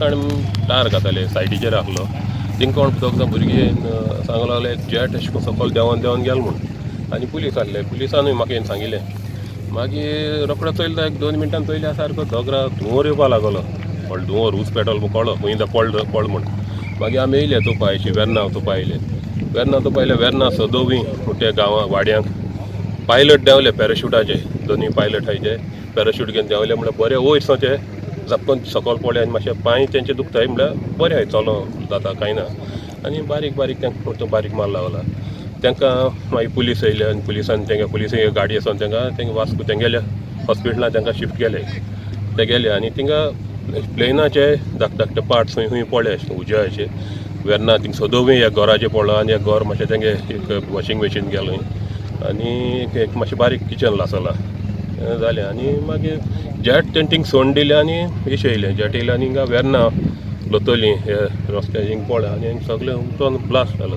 आनी टायर घाताले सायडीचेर आहलो. थिंग कोण दोग जाण भुरगे सांगूंक लागले जेट अशें करून सकयल देंवन देंवन गेलो म्हूण. आनी पुलीस आहले, पुलिसानूय म्हाका येवन सांगिलें. मागीर रोकडो चोयलो, एक 2 मिनटान चोयल्या सारको दोगरा धुंवर येवपा लागलो. व्हडलो धुंवर ऊस पेटोल कळ्ळो खंय पळ पळ म्हूण. मागीर आमी येयले चोवपा अशी वेर्ना चोवपा येयले. वेर्ना चोवपा येयले, वेर्ना सदोवी त्या गांवा वाड्यांक पायलट देंवले पॅराशुटाचे. दोनूय पायलट आहाय ते पॅराशूट घेवन देंवले. म्हणल्यार बरे वयर सा ते झपकन सकयल पडले आनी मातशे पांय तेंचे दुखताय, म्हणल्यार बरे आहाय, चलो जाता कांय ना. आनी बारीक बारीक तांकां बारीक मार लागला तांकां. मागीर पुलीस येयले आनी पुलिसान तांकां, पुलिस गाडी आसा तांकां, तांकां वास्को तेंगेल्या हॉस्पिटलान तांकां शिफ्ट केले. ते गेले आनी थिंगा प्लेनाचे धाकटे धाकटे पार्ट्स खंय खंय पडले अशें उज्याचे वेर्ना. थिंग सदोवूय एक घराचें पडलो आनी एक घर मातशें तेंगे एक वॉशिंग मशीन गेलें आनी एक मातशें बारीक किचन लासलां जालें. आनी मागीर जेट तेणें थिंग सोडून दिलें आनी अशें येयलें. जेट येयलें आनी हिंगा वेर्ना लोतोली हे रस्त्यार हिंग पडलें आनी सगळें उमटोन ब्लास्ट जालो.